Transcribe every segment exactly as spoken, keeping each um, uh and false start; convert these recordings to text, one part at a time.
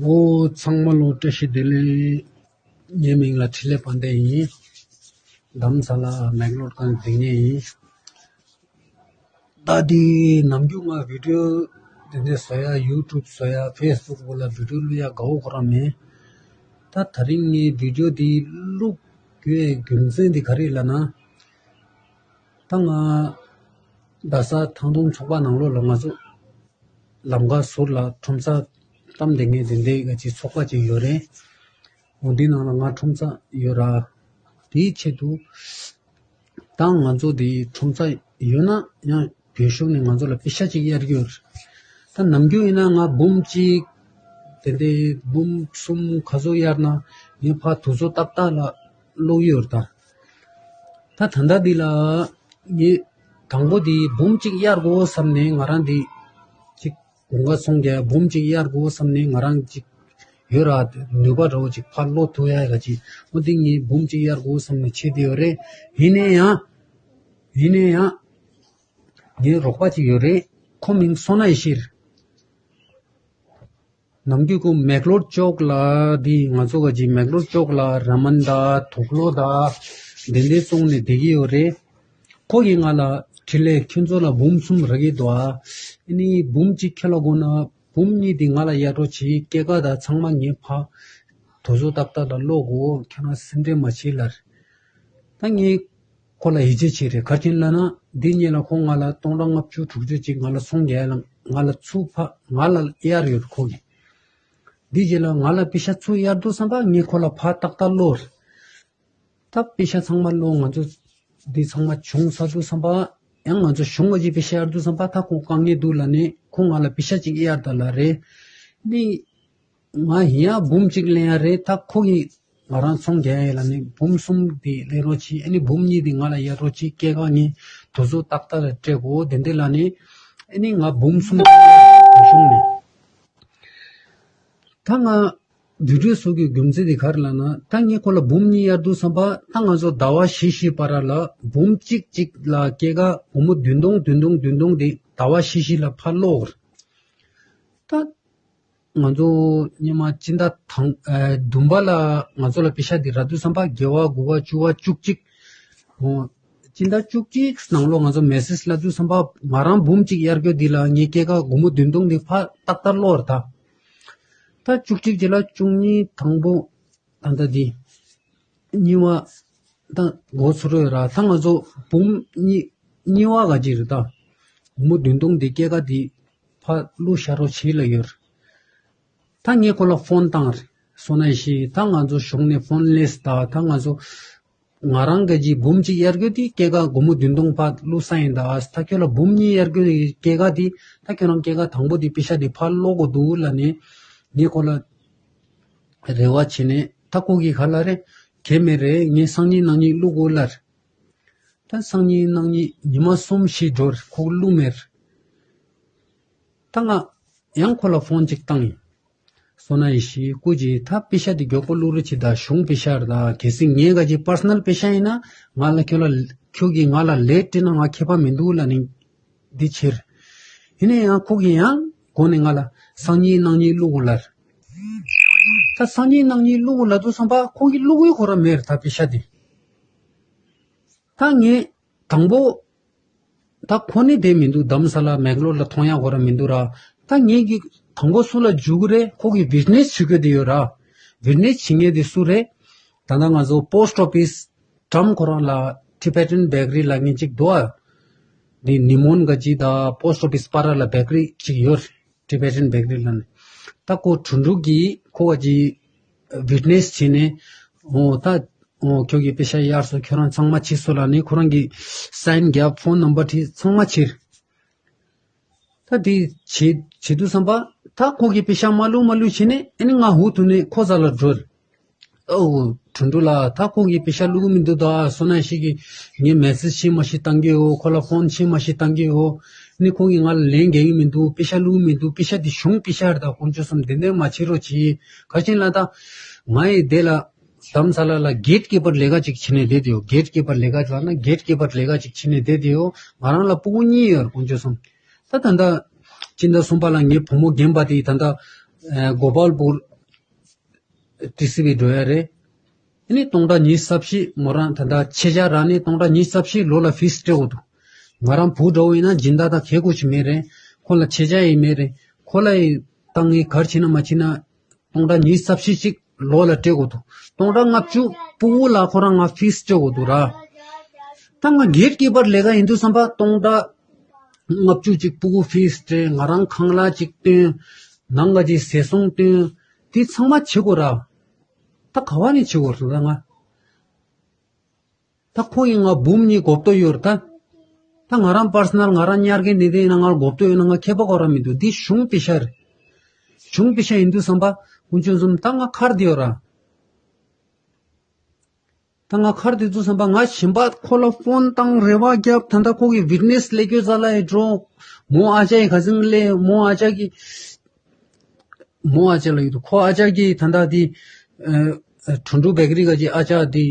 འོ། ཚང་མ་ལོ་བཀྲ་ཤིས་བདེ་ལེགས། ངའི་མིང་ལ་འཕྲིན་ལས་དཔལ་ལྡན་ཡིན། རྡ་རམ་ས་ལ་མེག་ལོར་ཁང་བསྡད་མཁན་ཡིན། ད་འདི་ནམ་རྒྱུན་ང་བི་ཌིའོ་འདི་འདྲ་བཟོ་ཡ། ཡུ་ཊུབ་བཟོ་ཡ། ཕེ་སི་བུག་བོ་ལ་བི་ཌིའོ་བླུག་ཡ་དགའ་བོ་ཁོ་རང་མེད། ད་དེ་རིང་ངས་བི་ཌིའོ་འདི་བླུག་དགོས་རྒྱུ་མཚན་འདི་ག་རེ་ལབ་ན། ད་ང་རྡ་ས་ཐང་སྟོང་ཚོགས་པ་ནང་ལོགས་ལ་ང་ཚོ་ལམ་ཁ་ཟུར་ལ་ཁྲོམ་ས་བཏབ་བསྡད་མཁན་དེ་འདྲའི་ག་ཅིག་ཚོགས་པ་ཅིག་ཡོད་རེད། འོ། འདི་ནང་ལ་ང་ཁྲོམ་ས་ཡོད་ར། དེའི་ཆེད་དུ་ད་ང་ཚོ་འདི་ཁྲོམ་ས་ཡོད་ན་ཡང་བོད་གཞུང་ནས་ང་ཚོ་ལ་པེ་ཤ་ཅིག་གཡར་གྱི་ཡོད་རེད། ད་ནམ་རྒྱུན་ཡིན་ན་ང་འབུམ་གཅིག་དེ་འདྲའི་འབུམ་གསུམ་ག་ཚོད་གཡར་ན་ངས་ཕར་དུས་ཚོད་ཏག་ཏག་ལ་ཀློག་གི་ཡོད་རེད་ད། ད་ད་ལྟ་འདི་ལ་ངས་དང་པོ་འདི་འབུམ་གཅིག་གཡར་དགོས་བསམ་ནས་ང་རང་འདི་གཅིག་དགུན་ཁ་སོང་རྒྱ་འབུམ་གཅིག་གཡར་དགོས་བསམ་ནས་ང་རང་གཅིག་ཡོད་ར། ནུས་པ་འདྲ་བོ་ཅིག་ཕར་སློག་ཐུབ་ཡ་ག་ཅིག་འོ། འདི་ངས་འབུམ་གཅིག་གཡར་དགོས་བསམ་ནས་བྱས་བསྡད་ཡོད་རེད། ཡིན་ནའི་ཡང་། ཡིན་ནའི་ཡང་། ངའི་རོགས་པ་ཅིག་ཡོད་རེད། ཁོ་མིང་སོ་ན་ཡེ་ཤེས་རེད། ནམ་རྒྱུན་ཁོ་མེག་ལོར་ཅོག་ལ་འདི་ང་ཚོ་ག་ཅིག་མེག་ལོར་ཅོག་ལ་ར་མན་དང་དུག་ལོག་དང་འདི་འདྲ་བཙོང་ནས་བསྡད་ཀྱི་ཡོད་རེད། ཁོ་གིས་ང་ལ་འཕྲིན་ལས་ཁྱོད་ཚོ་ལ་འབུམ་གསུམ་རག་གི་འདུག་ཨ། ཨ་ནི་འབུམ་གཅིག་ཁྱེར་ལ་དགོས་ན་འབུམ་གཉིས་འདི་ང་ལ་གཡར་རོགས་བྱེད། སྐྱེད་ཀ་དང་ཚང་མ་ངས་ཕར་དུས་ཚོད་ཏག་ཏག་ལ་སློག་གོ། ཁྱེད་རང་སེམས་ཁྲལ་མ་བྱེད་ལབ། ད་ངས་ཁོ་ལ་ཡིད་ཆེས་བྱས་རེད། ག་རེ་བྱས་ལབ་ན་འདི་སྔོན་ལ་ཁོ་ང་ལ་སྟོང་ཕྲག་ལྔ་བཅུ་དྲུག་ཅུ་ཅིག་ང་ལ་ཚོང་རྒྱག་ལ་ང་ལ་ཚུར་ཕར་ང་ལ་གཡར་ཡོད་རེད་ཁོ་གིས། འདི་རྗེས་ལ་ང་ལ་པེ་ཤ་ཚུར་གཡར་དུས་ཙམ་པ་ངས་ཁོ་ལ་ཕར་ཏག་ཏག་སློག་རེད། ད་པེ་ཤ་ཚང་མ་སློག་ང་ཚོ་འདི་ཚང་མ་བྱུང་ཚར་དུས་ཙམ་པ། ཡང་ང་ཚོ་གཞུང་ག་ཅིག་པེ་ཤ་གཡར་དུས་ཙམ་པ་ད་ཁོ་དཀའ་ངལ་འདུག་ལབ་ནས་ཁོ་ང་ལ་པེ་ཤ་ཅིག་གཡར་དང་ལབ་རེད། འདི་ང་ཡིན་ཡང་འབུམ་གཅིག་ལེན་ཡ་རེད། ད་ཁོ་གིས་ང་རང་ཚོང་རྒྱག་ཡ་ལབ་ནས་འབུམ་གསུམ་འདི་ལེན་རོགས་གྱིས། ཨ་ནི་འབུམ་གཉིས་འདི་ང་ལ་གཡར་རོགས་གྱིས། སྐྱེད་ཀ་ངས་དུས་ཚོད་ཏག་ཏག་ལ་སྤྲད་དགོས། དེ་འདི་ལབ་ནས་ཨ་ནི་ང་འབུམ་གསུམ་གཞུང་ནས། ད་ང་བི་ཌིའོ་བཟོ་གི་རྒྱུ་མཚན་དེ་ག་རེ་ལབ་ན། ད་ངས་ཁོ་ལ་འབུམ་གཉིས་གཡར་དུས་ཙམ་པ་ད་ང་ཚོ་ཟླ་བ་བཞི་བཞི་བར་ལ་འབུམ་གཅིག་གཅིག་ལ་སྐྱེད་ཀ་སྒོར་མོ་བདུན་སྟོང་བདུན་སྟོང་བདུན་སྟོང་དེ་ཟླ་བ་བཞི་བཞི་ལ་ཕར་སློག་རེད། ད་ང་ཚོ་སྔོན་མ་སྤྱི་ཟླ་དང་ཨ་བདུན་པ་ལ་ང་ཚོ་ལ་པེ་ཤ་འདི་རག་དུས་ཙམ་པ་བརྒྱད་པ་དགུ་པ་བཅུ་པ་བཅུ་གཅིག་འོ། སྤྱི་ཟླ་བཅུ་གཅིག་ནང་ལོགས་ང་ཚོ་མེ་སེ་ཇི་སླེབས་དུས་ཙམ་པ་ང་རང་འབུམ་གཅིག་གཡར་རྒྱུ་འདི་ལ་ངས་སྐྱེད་ཀ་སྒོར་མོ་བདུན་སྟོང་འདི་ཕར་ཏག་ཏག་སློག་རེད་ད། ད་བཅུ་གཅིག་རྗེས་ལ་བཅུ་གཉིས། དང་པོ། ད་ལྟ་འདི་གཉིས་པ་ད་འགོ་ཚུགས་རོགས་ར། ད་ང་ཚོ་འབུམ་གཉིས་གཉིས་པ་ག་ཅིག་རེད་ད། སྒོར་མོ་བདུན་སྟོང་འདི་སྐྱེད་ཀ་འདི་ཕར་བླུགས་བཞག་རོགས་བྱེད་ལབ་ཡོད་རེད། ད་ངས་ཁོ་ལ་ཕོན་བཏང་རེད། སོ་ན་ཡེ་ཤེས། ད་ང་ཚོ་གཞུང་ནས་ཕོན་སླེབས་ད། ད་ང་ཚོ་ང་རང་ག་ཅིག་འབུམ་གཅིག་གཡར་རྒྱུ་དེ་སྐྱེད་ཀ་སྒོར་མོ་བདུན་སྟོང་ཕར་བླུགས་ས་ཡིན་ད། ད་ཁྱོད་ལ་འབུམ་གཉིས་གཡར་རྒྱུ་དེ་སྐྱེད་ཀ་དེ་ད་ཁྱོད་རང་སྐྱེད་ཀ་དང་པོ་དེ་པེ་ཤ་དེ་ཕར་སློག་དགོས་འདུག་ལབ་ནས་ངས་ཁོ་ལ་རེ་བ་བྱས་ནས། ད་ཁོ་གིས་ག་ལབ་རེད། གལ་མེད་རེད། ངས་སང་ཉིན་གནངས་ཉིན་བླུག་དགོས་ལབ་རེད། ད་སང་ཉིན་གནངས་ཉིན་ཉི་མ་གསུམ་བཞི་འགྲོ་རེད། ཁོ་བླུགས་མེད་རེད། ད་ང་ཡང་ཁོ་ལ་ཕོན་གཅིག་བཏང་ཡིན། སོ་ན་ཡེ་ཤེས། སྐུ་མཁྱེན། ད་པེ་ཤ་དེ་མགྱོགས་པོ་བླུག་རོགས་བྱེད་ད། གཞུང་པེ་ཤ་རེད་ད། གལ་སྲིད་ངའི་ག་ཅིག་པར་སོ་ནལ་པེ་ཤ་ཡིན་ན་ང་ལ་ཁྱོད་ལ་ཁྱོད་ཀྱིས་ང་ལ་ལེཊ་སྤྲད་ན་ང་ཁྱད་པར་མི་འདུག་ལབ་ནས་འདི་བྱས་རེད། ཡིན་ན་ཡང་ཁོ་གིས་ཡང་འགོ་ནས་ང་ལ་སང་ཉིན་གནངས་ཉིན་བླུག་དགོས་ལབ་རེད། ད་སང་ཉིན་གནངས་ཉིན་བླུག་དགོས་ལབ་དུས་ཙམ་པ་ཁོ་གིས་བླུག་གི་ཁོ་རང་མེད་རེད་ད་པེ་ཤ་དེ། ད་ངས་དང་པོ། ད་ཁོ་ནི་བསྡད་མི་འདུག་རྡ་རམ་ས་ལ་མེག་ལོར་ལ་མཐོང་ཡག་ཁོ་རང་མི་འདུག་ར། ད་ངས་ཀྱི་དང་པོ་སུ་ལ་འཇུག་གི་རེད། ཁོ་གི་བི་ཇི་ནེ་སི་བྱེད་དགོས་དེ་ཡོད་ར། བི་ཇི་ནེ་སི་བྱེད་མཁན་དེ་སུ་རེད། ད་ལྟ་ང་ཚོ་པོ་སི་ཊི་ཨོ་ཕི་སི་ཊམ་ཁོ་རང་ལ་ཊི་བེ་ཊན་བེ་ཀ་རི་ལབ་མཁན་གཅིག་འདུག་ཨ། འདི་ཉི་མོན་ག་ཅིག་དང་པོ་སི་ཊི་ཨོ་ཕི་སི་པར་ལ་བེ་ཀ་རི་གཅིག་ཡོད། ཊི་བེ་ཊན་བེ་ཀ་རི་ལབ་ནས། ད་ཁོ་དྲུང་དྲུང་གིས་ཁོ་ག་ཅིག་བི་ཇི་ནེ་སི་བྱས་ནས། འོ་ད། འོ་ཁྱོད་ཀྱིས་པེ་ཤ་གཡར་སོང་། ཁྱོད་རང་ཚང་མ་བྱས་སོང་ལབ་ནས་ཁོ་རང་གིས་སའིན་རྒྱབ། ཕོན་ནམ་བར་བྲིས། ཚང་མ་བྱས། ད་དེ་བྱེད་བྱེད་དུས་ཙམ་པ་ད་ཁོ་གིས་པེ་ཤ་མ་བླུག་མ་བླུག་བྱས་ནས་ཨ་ནི་ང་འུ་ཐུག་ནས་ཁོ་རྩ་ལ་འགྲོ། ཨོ་དྲུང་དྲུང་ལགས། ད་ཁོ་གིས་པེ་ཤ་བླུག་གི་མི་འདུག་ད་སོ་ན་ཡེ་ཤེས་ཀྱིས་ངས་མེ་སེ་ཇི་ཕྱིན་མ་ཤེས་བཏང་གི་ཡོད། ཁོ་ལ་ཕོན་ཕྱིན་མ་ཤེས་བཏང་གི་ཡོད། ནི་ཁོ་གིས་ང་ལ་ལན་རྒྱག་གི་མི་འདུག་པེ་ཤ་བླུག་གི་མི་འདུག་པེ་ཤ་འདི་གཞུང་པེ་ཤ་རེད་ད། དཀོན་མཆོག་གསུམ། དེ་འདྲ་མ་བྱེད་རོགས་གྱིས། ག་རེ་བྱས་ལབ་ན་ད་ང་ཡི་དེ་ལ་རྡ་རམ་ས་ལ་ལ་གེ་ཊི་ཀི་པར་ལས་ཀ་ཅིག་བྱེད་ནས་བསྡད་དེ་ཡོད། གེ་ཊི་ཀི་པར་ལས་ཀ་ལབ་ན་གེ་ཊི་ཀི་པར་ལས་ཀ་ཅིག་བྱེད་ནས་བསྡད་དེ་ཡོད། ང་རང་ལ་སྤུ་གུ་གཉིས་ཡོད། དཀོན་མཆོག་གསུམ། ད་ད་ལྟ་སྤྱི་ཟླ་གསུམ་པ་ལ་ངའི་བུ་མོ་རྒན་པ་དེ་ད་ལྟ་ ཨ་གོ་པལ་པུར་ཊི་སི་ཝི་འགྲོ་ཡ་རེད། ཨ་ནི་སྟོང་ཕྲག་ཉི་ཤུ་རྩ་བཞི་མོ་རང་ད་ལྟ་ཆེད་བཅར་རག་ནས་སྟོང་ཕྲག་ཉི་ཤུ་རྩ་བཞི་ལོ་ལ་ཕིས་སྤྲད་དགོས་འདུག་ང་རང་བུ་འདྲ་བོ་ཡིན་ན་སྦྱིན་བདག་དང་གལ་དགོས་ཀྱི་མེད་རེད། ཁོ་ལ་ཆེད་བཅར་ཡི་མེད་རེད། ཁོ་ལ་ཡི་ད་ངས་ག་རེ་བྱས་ན་མ་བྱས་ན་སྟོང་ཕྲག་ཉི་ཤུ་རྩ་བཞི་ཅིག་ལོ་ལ་སྤྲད་དགོས་འདུག་སྟོང་ཕྲག་ལྔ་བཅུ་ཕྲུ་གུ་ལ་ཁོ་རང་ང་ཕིས་སྤྲད་དགོས་འདུག་ར། ད་ང་གེ་ཊི་ཀི་པར་ལས་ཀ་ཡིན་དུས་ཙམ་པ་སྟོང་ཕྲག་ལྔ་བཅུ་ཅིག་ཕྲུ་གུ་ཕིས་སྤྲད། ང་རང་ཁང་གླ་ཅིག་བཏོན། ནང་ག་ཅིག་ཟས་སོང་བཏོན། དེ་ཚང་མ་བྱེད་དགོས་ར། ད་ག་བ་ནས་བྱེད་དགོས་རེད་ད་ང་། ད་ཁོ་ཡིས་ང་འབུམ་གཉིས་གོ་བརྡ་ཡོད་རེད་ད། ད་ང་རང་པར་སོ་ནལ་ང་རང་ཉར་མཁན་དེ་དེ་ཡིན་ན་ང་གོ་བརྡ་ཡོད་ན་ང་ཁྱད་པར་ག་ར་མི་འདུག་འདི་གཞུང་པེ་ཤ་རེད། གཞུང་པེ་ཤ་ཡིན་དུས་ཙམ་པ་དཀོན་མཆོག་གསུམ་ད་ང་ཁར་བསྡད་ཡོད་ར། ད་ང་ཁར་བསྡད་དུས་ཙམ་པ་ང་གཞན་པ་ཁོ་ལ་ཕོན་བཏང་རེ་བ་བརྒྱབ། ད་ལྟ་ཁོ་གི་ཝིཊ་ནེ་སི་སླེབས་རྒྱུ་ཙམ་ལ་ཡི་འགྲོ། མོ་ཨ་ཅག་གི་ཁ་སང་སླེབས། མོ་ཨ་ཅག་གི་མོ་ཨ་ཅག་ལ་ཡོད་དུ་ཁོ་ཨ་ཅག་གི་ད་ལྟ་དེ་ཨ་ཁྲུང་ཁྲུང་བེ་ཀ་རི་ག་ཅིག་ཨ་ཅག་དེ་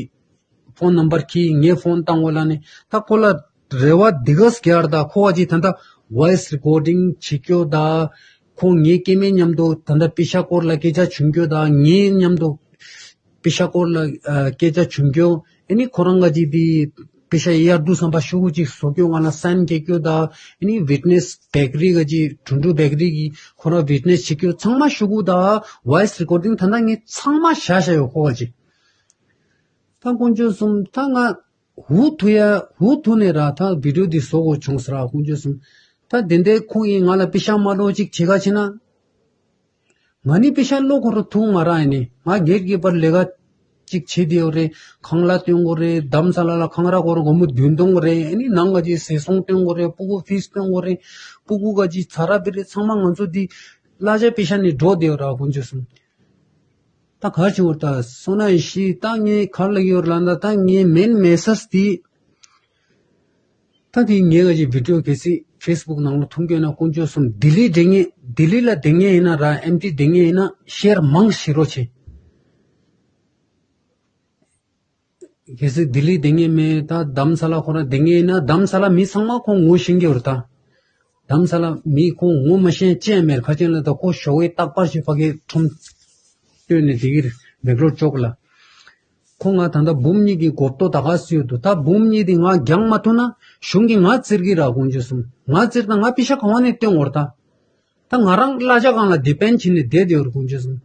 ཕོན་ནམ་བར་ཁྱེར་ངས་ཕོན་བཏང་བ་ལ་ནི་ད་ཁོ་ལ་རེ་བ་འདི་གས་ག་རེ་ད་ཁོ་ག་ཅིག་ད་ལྟ་ཝོ་ཡིས་རི་ཀོར་ཌིང་བྱེད་རྒྱུ་ད། ཁོ་ངའི་སྐྱེ་དམན་མཉམ་དུ་ད་ལྟ་པེ་ཤ་སྐོར་ལ་སྐད་ཆ་བྱུང་རྒྱུ་ད། ངའི་མཉམ་དུ་པེ་ཤ་སྐོར་ལ་ཨ་སྐད་ཆ་བྱུང་རྒྱུ། ཨ་ནི་ཁོ་རང་ག་ཅིག་དེ་པེ་ཤ་གཡར་དུས་ཙམ་པ་ཤོག་གུ་ཅིག་བཟོ་རྒྱུ་ང་ལ་སའིན་རྒྱག་རྒྱུ་ད། ཨ་ནི་ཝིཊ་ནེ་སི་བེ་ཀ་རི་ག་ཅིག་ཁྲུང་ཁྲུང་བེ་ཀ་རི་གི་ཁོ་རང་ཝིཊ་ནེ་སི་བྱེད་རྒྱུ་ཚང་མ་ཤོག་གུ་ད། ཝོ་ཡིས་རི་ཀོར་ཌིང་ད་ལྟ་ངས་ཚང་མ་བཞག་བཞག་ཡོད་ཁོ་ག་ཅིག་ད་དཀོན་མཆོག་གསུམ་ད་ང་ཧུ་ཐུ་ཡ་ཧུ་ཐུ་ནས་ར་ད་བི་ཌིའོ་འདི་བཟོ་དགོས་བྱུང་ཟེར་ར་དཀོན་མཆོག་གསུམ། ད་དེ་འདྲའི་ཁོང་གིས་ང་ལ་པེ་ཤ་མ་ལོ་ཅིག་བྱེད་ག་ཕྱིན་ན། ང་ནི་པེ་ཤ་ལོ་ཁོ་རང་ཐུག་མ་ར་ཡིན་ནི་ང་གེ་ཊི་ཀི་པར་ལས་ཀ་ཅིག་བྱེད་དེ་ཡོད་རེད། ཁང་གླ་སྟོན་དགོས་རེད། རྡ་རམ་ས་ལ་ལ་ཁང་ར་སྐོར་སྒོར་མོ་བདུན་གཏོང་དགོས་རེད། ཨ་ནི་ནང་ག་ཅིག་ཟས་སོང་སྟོན་དགོས་རེད། ཕྲུ་གུ་ཕིས་སྟོན་དགོས་རེད། ཕྲུ་གུ་ག་ཅིག་ཚ་ར་བི་རེད། ཚང་མ་ང་ཚོ་འདི་གླ་ཆ་པེ་ཤ་ནི་འགྲོ་དེ་ཡོད་ར་དཀོན་མཆོག་གསུམ། ད་ག་བྱུང་བ་ད་སོ་ན་ཡི་ཤི་ད་ངས་ག་ལ་ཡོད་ལ་ད་ད་ངའི་མེན་མེ་སེ་ཇི་དེ། ད་དེ་ངས་ག་ཅིག་བི་ཌིའོ་གལ་སྲིད་ཕེ་སི་བུག་ནང་ལ་ཐུག་གི་ཡོད་ན་དཀོན་མཆོག་གསུམ། ལྡི་ལི་བསྡད་མཁན་ལྡི་ལི་ལ་བསྡད་མཁན་ཡིན་ན་ར་ཨེམ་ཊི་བསྡད་མཁན་ཡིན་ན་ཤེར་མང་བྱེད་རོགས་བྱེད། གལ་སྲིད་ལྡི་ལི་བསྡད་མཁན་མེད་ད་རྡ་རམ་ས་ལ་ཁོ་རང་བསྡད་མཁན་ཡིན་ན་རྡ་རམ་ས་ལ་མི་ཚང་མ་ཁོ་ངོ་ཤེས་ཀྱི་ཡོད་རེད་ད། རྡ་རམ་ས་ལ་མི་ཁོ་ངོ་མ་ཤེས་ཅན་མེད་ཁ་ཅན་ལ་ད་ཁོ་ཞོགས་ཀའི་རྟག་པར་ཞིག་ཕ་གིའི་ཁྲོམ་སྟོན་ནས་བསྡད་ཀྱི་རེད་བེག་ལོར་ཅོག་ལ། ཁོ་ང་ད་ལྟ་འབུམ་གཉིས་ཀྱི་གོ་བརྡ་ད་ག་སུ་ཡོད་འདུག་ད་འབུམ་གཉིས་དེ་ང་རྒྱག་མ་ཐུབ་ན་གཞུང་གིས་ང་བཙིར་གྱི་ར་དཀོན་མཆོག་གསུམ། ང་བཙིར་ན་ང་པེ་ཤ་ག་བ་ནས་བཏོན་དགོས་རེད་ད། ད་ང་རང་གླ་ཆ་སྒང་ལ་ཌི་པེན་ཌི་བྱས་ནས་བསྡད་དེ་ཡོད་རེད་དཀོན་མཆོག་གསུམ།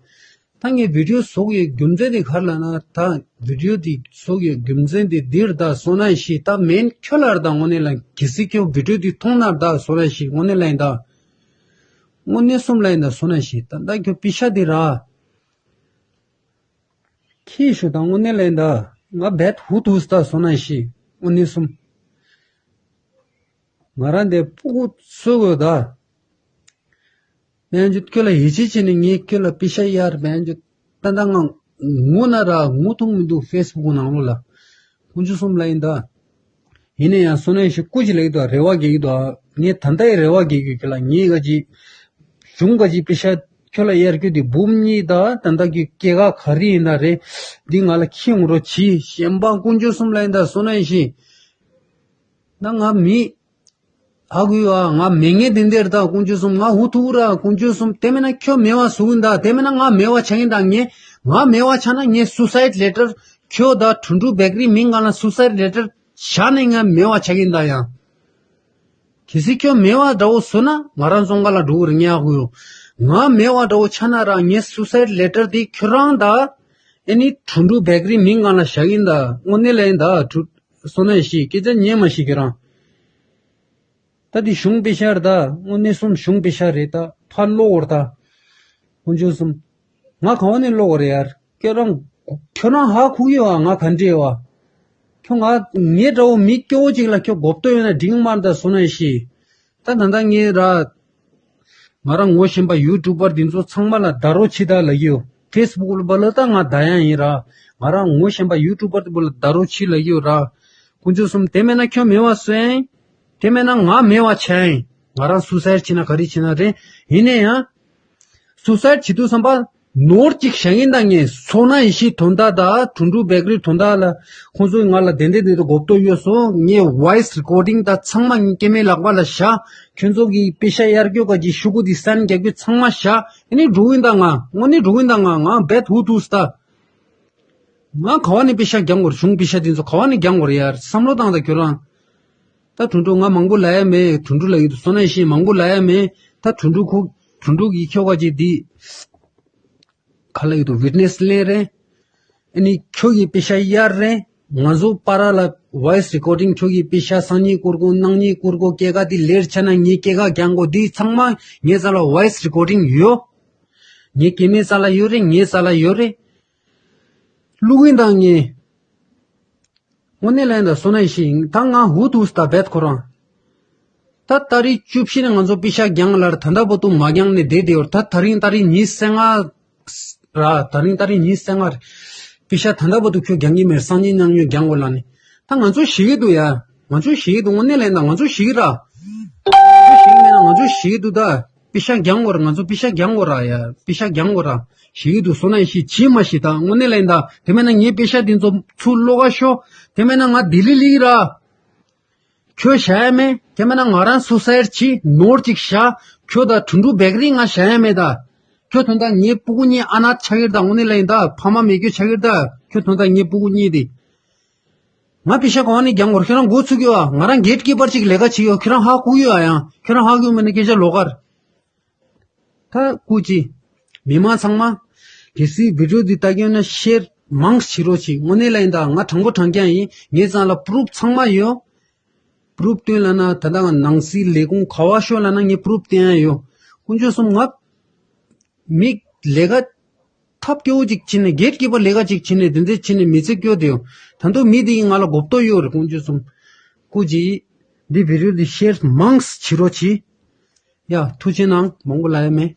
ད་ངས་བི་ཌིའོ་བཟོ་དགོས་རྒྱུ་མཚན་དེ་ག་རེ་ལབ་ན་ད་བི་ཌིའོ་དེ་བཟོ་དགོས་རྒྱུ་མཚན་དེ་འདིར་ད་སོ་ན་ཤི་ད་མེན་ཁྱོད་ལ་རེད་ད་དངོས་གནས་ལ་གལ་སྲིད་ཁྱོད་བི་ཌིའོ་དེ་མཐོང་ན་རེད་ད་སོ་ན་ཤི་དངོས་གནས་ལ་ཡིན་ད། དངོས་གནས་གསུམ་ལ་ཡིན་ད་སོ་ན་ཤི་ད་ད་ཁྱོད་པེ་ཤ་དེ་ར། ཁྱི་ཤོད་དང་དངོས་གནས་ལན་ད། ང་བེད་ཧུ་ཐུག་ད་སོ་ན་ཤི། དངོས་གནས་གསུམ། ང་རང་འདི་ཕྲུ་གུ་གསོ་དགོས་ད། བན་ཇུ་ཁྱོད་ལ་ཡིད་ཆེས་བྱས་ནས་ངས་ཁྱོད་ལ་པེ་ཤ་གཡར་བན་ཇུ། ད་ད་ང་ངུ་ན་ར་ངུ་ཐུབ་མི་འདུག་ཕེ་སི་བུག་ནང་ལོགས་ལ། དཀོན་མཆོག་གསུམ་ལ་ཡིན་ད། ཡིན་ན་ཡང་སོ་ན་ཤི་སྐུ་ཅི་ལེགས་དོ་རེ་བ་རྒྱག་གི་དོ། ངས་ད་ལྟ་ཡི་རེ་བ་རྒྱག་གི་ཁྱོད་ལ་ངས་ག་ཅི། གཞུང་ག་ཅི་པེ་ཤ་ཁྱོད་ལ་གཡར་རྒྱུ་དེ་འབུམ་གཉིས་ད་ད་ལྟ་གི་སྐྱེད་ཀ་ག་རེ་ཡིན་ན་རེད། འདི་ང་ལ་ཁྱི་ངུ་རོ་གྱིས་གཞན་པ་དཀོན་མཆོག་གསུམ་ལ་ཡིན་ད་སོ་ན་ཤི། ད་ང་མི། ཧ་གོ་ཡོད་ཨ། ང་མེད་ངེས་དེ་འདིར་ད་དཀོན་མཆོག་གསུམ། ང་ཧུ་ཐུག་ར་དཀོན་མཆོག་གསུམ། དེ་མེད་ན་ཁྱོད་མེད་བ་བཟོ་གིན་ད། དེ་མེད་ན་ང་མེད་བ་ཆགས་གིན་ད། ངས་ང་མེད་བ་ཆགས་ན་ངས་སུ་སའིད་ལེ་ཊར་ཁྱོད་ད་ཁྲུང་ཁྲུང་བེ་ཀ་རི་མིང་གང་ལ་སུ་སའིད་ལེ་ཊར་བཞག་ནས་ང་མེད་བ་ཆགས་གིན་ད་ཡང་། གལ་སྲིད་ཁྱོད་མེད་བ་འདྲ་བོ་བཟོ་ན་ང་རང་ཙོང་ཁ་ལ་འགྲོ་གི་རེད། ངས་ཧ་གོ་ཡོད། ང་མེད་བ་འདྲ་བོ་ཆགས་ན་ར་ངས་སུ་སའིད་ལེ་ཊར་དེ་ཁྱོད་རང་ད། ཨེ་ནི་ཁྲུང་ཁྲུང་བེ་ཀ་རི་མིང་གང་ལ་བཞག་གིན་ད། དངོས་གནས་ལ་ཡིན་ད་ཁྲུ་སོ་ན་ཤི་སྐད་ཆ་ཉན་མ་ཤེས་ཁྱོད་རང་། ད་འདི་གཞུང་པེ་ཤ་རེད་ད། དངོས་གནས་གསུམ་གཞུང་པེ་ཤ་རེད་ད། ཕར་སློག་འོར་ད། དཀོན་མཆོག་གསུམ། ང་གང་ནས་སློག་འོར་ཡར། ཁྱོད་རང་ཁྱོད་རང་ཧ་གོ་གི་ཡོད་ཨ། ང་ག་འདྲས་ཡོད་ཨ། ཁྱོད་ང་ངའི་འདྲ་བོ་མི་སྐྱོ་བོ་ཅིག་ལ་ཁྱོད་མགོ་བཏོན་ཡོད་ན་འགྲིག་མ་རེད་ད་སོ་ན་ཤི། ད་ད་ལྟ་ངས་ར། ང་རང་ངོ་ཤེས་པ་ཡུ་ཊུབ་པར་འདི་ཚོ་ཚང་མ་ལ་ད་རོ་ཆི་ད་ལ་ཡོད། ཕེ་སི་བུག་ལ་པ་ལ་ད་ང་ད་ཡང་ཡིན་ར། ང་རང་ངོ་ཤེས་པ་ཡུ་ཊུབ་པར་དེ་པོ་ལ་ད་རོ་ཆི་ལ་ཡོད་ར། དཀོན་མཆོག་གསུམ། དེ་མེད་ན་ཁྱོད་མེད་བ་སོན། དེ་མེད་ན་ང་མེད་བ་ཆ་ཡིན། ང་རང་སུ་སའིད་བྱེད་ན་ག་རེ་བྱེད་ན་རེད། ཡིན་ནའི་ཡང་། སུ་སའིད་བྱེད་དུས་བསམ་པ། ནོར་གཅིག་བཞག་གིན་དང་ངས་སོ་ན་ཡེ་ཤེས་དོན་དག་དང་དུད་འགྲོ་བེ་ཀ་རི་དོན་དག་ལ་ཁོང་ཚོས་ང་ལ་དེ་འདྲ་དེ་འདྲ་གོ་བསྡུར་ཡོད་སོང་། ངས་ཝོ་ཡིས་རི་ཀོར་ཌིང་དང་ཚང་མ་ངས་སྐྱེ་དམན་ལག་པ་ལ་བཞག། ཁྱོད་ཚོ་གི་པེ་ཤ་གཡར་རྒྱུ་ག་གི་ཤུ་གུ་དེ་སན་རྒྱག་རྒྱུ་ཚང་མ་བཞག། ཨ་ནི་འགྲོ་གིན་དང་ང་དངོས་གནས་འགྲོ་གིན་དང་ང་ང་བེད་ཧུ་ཐུག་སྟ། ང་ག་བ་ནས་པེ་ཤ་རྒྱང་བོར་གཞུང་པེ་ཤ་དེ་ཚོ་ག་བ་ནས་རྒྱང་བོར་ཡར་བསམ་བློ་བཏང་དང་ཁྱོད་རང་། ད་དུད་འགྲོ་ང་མང་པོ་ལ་ཡ་མེད། དུད་འགྲོ་ལ་ཡོད་དུ་སོ་ན་ཡེ་ཤེས་མང་པོ་ལ་ཡ་མེད། ད་དུད་འགྲོ་ཁོ་དུད་འགྲོ་གི་ཁྱོ་ག་ཅིག་དེ། ག་ལ་ཡོད་དུ་ཝིཊ་ནེ་སི་ལེན་རེད། ཨ་ནི་ཁྱོད་ཀྱི་པེ་ཤ་གཡར་རེད། ང་ཚོ་པ་ར་ལ་ཝོ་ཡིས་རི་ཀོར་ཌིང་ཁྱོད་ཀྱི་པེ་ཤ་སང་ཉིན་བསྐུར་དགོས། གནངས་ཉིན་བསྐུར་དགོས། སྐྱེད་ཀ་དེ་ལེར་ཆ་ན་ངའི་སྐྱེད་ཀ་རྒྱང་གོ་དེ་ཚང་མ་ངའི་རྩ་ལ་ཝོ་ཡིས་རི་ཀོར་ཌིང་ཡོད། ངའི་སྐྱེ་དམན་རྩ་ལ་ཡོད་རེད། ངའི་རྩ་ལ་ཡོད་རེད། ཀླུ་གིན་དང་ངས། དངོས་གནས་ལན་ད་སོ་ན་ཡེ་ཤེས་ཡིན། ད་ང་ཧུ་ཐུག་སྟ་བེད་ཁོ་རང་། ད་ཏ་རིག་བཅུ་བཞི་ནས་ང་ཚོ་པེ་ཤ་རྒྱང་ལར་ད་ལྟ་བར་དུ་མ་རྒྱང་ནས་བསྡད་བསྡད་ཡོད། ད་ད་རིང་ཏ་རིག་ཉི་ཤུ་རྩ་ལྔ་ར། ད་རིང་ཏ་རིག་ཉི་ཤུ་རྩ་ལྔ་རེད། པེ་ཤ་ད་ལྟ་བར་དུ་ཁྱོད་རྒྱང་གི་མེད། སང་ཉིན་གནངས་ཉིན་རྒྱང་དགོས་ལ་ནི། ད་ང་ཚོ་ཤི་གི་འདུག་ཡ། ང་ཚོ་ཤི་གི་འདུག་དངོས་གནས་ལན་ད་ང་ཚོ་ཤི་གི་ར། ང་ཚོ་ཤི་གི་མེད་ན་ང་ཚོ་ཤི་གི་འདུག་ད། པེ་ཤ་རྒྱང་དགོས་ར། ང་ཚོ་པེ་ཤ་རྒྱང་དགོས་ར་ཡ། པེ་ཤ་རྒྱང་དགོས་ར། ཤི་གི་འདུག་སོ་ན་ཡེ་ཤེས་ཇི་མ་ཤི་ད་དངོས་གནས་ལན་ད། དེ་མེད་ན་ངའི་པེ་ཤ་འདི་ཚོ་ཚུར་ལོག་ག་ཤོག་དེ་མེད་ན་ང་ལྡི་ལི་ལི་ར། ཁྱོད་བཞག་ཡ་མེད། དེ་མེད་ན་ང་རང་སུ་སའེ་ཌི་ཅིག་ནོར་ཅིག་བཞག་ཁྱོད་ད་དུད་འགྲོ་བེ་ཀ་རི་ང་བཞག་ཡ་མེད་ད། ཁྱོད་དོན་དག་ངའི་སྤུ་གུ་གཉིས་ཨ་ན་ཆགས་ཀྱི་རེད་ད། དངོས་གནས་ལ་ཡིན་ད། ཕ་མ་མེད་རྒྱུ་ཆགས་ཀྱི་རེད་ད། ཁྱོད་དོན་དག་ངའི་སྤུ་གུ་གཉིས་དེ། ང་པེ་ཤ་གང་ནས་རྒྱང་བོར་ཁྱོད་རང་མགོ་ཚུགས་ཡོད་ཨ། ང་རང་གེ་ཊི་ཀི་པར་ཅིག་ལས་ཀ་བྱེད་ཡོད། ཁྱོད་རང་ཧ་གོ་ཡོད་ཨ། ཡང་ཁྱོད་རང་ཧ་གོ་མེད་ན་སྐད་ཆ་ལོག་གར། ད་སྐུ་མཁྱེན། མི་མང་ཚང་མ། གལ་སྲིད་བི་ཌི་ཡོ་འདི་ལྟ་གི་ཡོད་ན་ཤེར་མང་བྱེད་རོགས་གྱིས། དངོས་གནས་ལ་ཡིན་ད་ང་དྲང་པོ་དྲང་རྐྱང་ཡིན། ངའི་རྩ་ལ་པུ་རུབ་ཚང་མ་ཡོད། པུ་རུབ་སྟོན་ལ་ན་ད་ལྟ་ང་ནང་སྲིད་ལས་ཁུངས་ག་བ་ཤོག་ལ་ན་ངས་པུ་རུབ་སྟོན་ཡ་ཡོད། དཀོན་མཆོག་གསུམ་ང་མི་ལས་ཀ་ཐབས་སྐྱོ་བོ་ཅིག་བྱེད་ནས་གེ་ཊི་ཀི་པར་ལས་ཀ་ཅིག་བྱེད་ནས་དེ་འདྲས་བྱེད་ནས་མི་ཚེ་སྐྱོ་དེ་ཡོད། ད་དུང་མི་དེ་ཡིས་ང་ལ་གོ་བསྡུར་ཡོད་རེད། དཀོན་མཆོག་གསུམ། སྐུ་མཁྱེན། འདི་བི་ཌི་ཡོ་འདི་ཤེར་མང་བྱེད་རོགས་གྱིས། ཡ་ཐུགས་རྗེ་གནང་། མང་པོ་ལབ་ཡ་མེད།